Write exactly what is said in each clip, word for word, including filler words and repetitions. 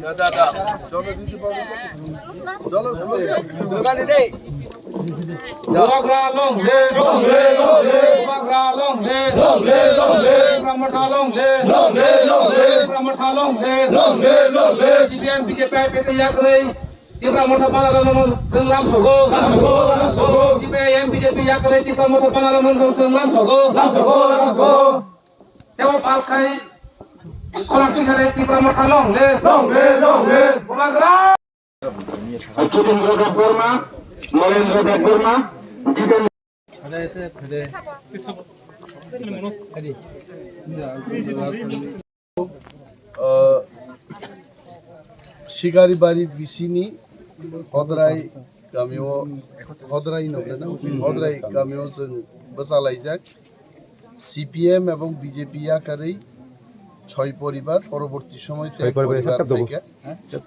Bubagra long live! Bubagra long live! Tipra Motha long live! Tipra Motha long live! C P I M B J P I pete yakrei Tipra Motha panala long chwng lam sogo. C P I M B J P yakrei Tipra Motha panala long chwng lam sogo. Tebo palkhai khorang tisare Tipra Motha long live! Bubagra! Jitendra Debbarma, Narendra Debbarma, Jiten Sikaribari bisini Hodrai kamio, Hodrai nokle na, Hodrai kamio chwng bwchalaijak. C P M ebong B J P yakarwi choi poribar, poroborti somoy te Choi poribar poribar sakta dogo. Phaikha.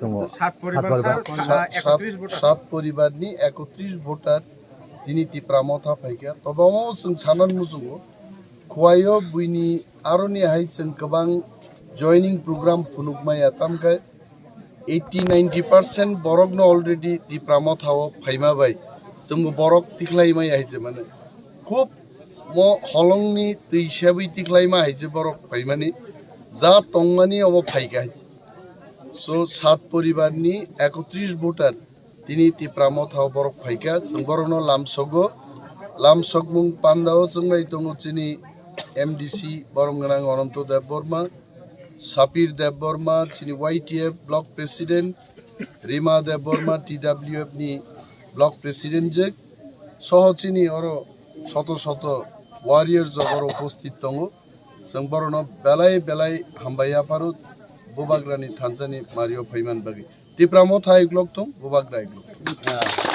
Tongo. Sat poribar, Sat poribar. sir, Sat, ah, sat, ekotris voter. Sat poribarni ekotris voter tini Tipra Motha phaikha. Tobo omo chwng sanan muchungo. Khuaio buini aroni hai chwng kwbang joining program phunukmaya, tamkhe eighty ninety percent borokno already Tipra Motha o phaima bai chwngbo borok tikhlai maya hai se mano. Khub mo holongni twi sebwi tikhlai ma hai se borok phaimani, ja tongmani omo phaikha hai. So sat poribarni ekotris voter tini Tipra Motha o borok phaikha, chwng borokno lamsogo, lamsokmung pandao chwng bai tongo chini M D C borom gwnang Ananto Debbarma, Sapir Debbarma, chini Y T F block president, Rima Debbarma, T W F ni block president je, soho chini oro soto soto warriors jok oro upasthit tongo. Chwng borokno belai belai hambai yapharo, Bubagrani thansani mario phaiman bagwi. Tipra Motha iklok thung, Bubagra iklok thung.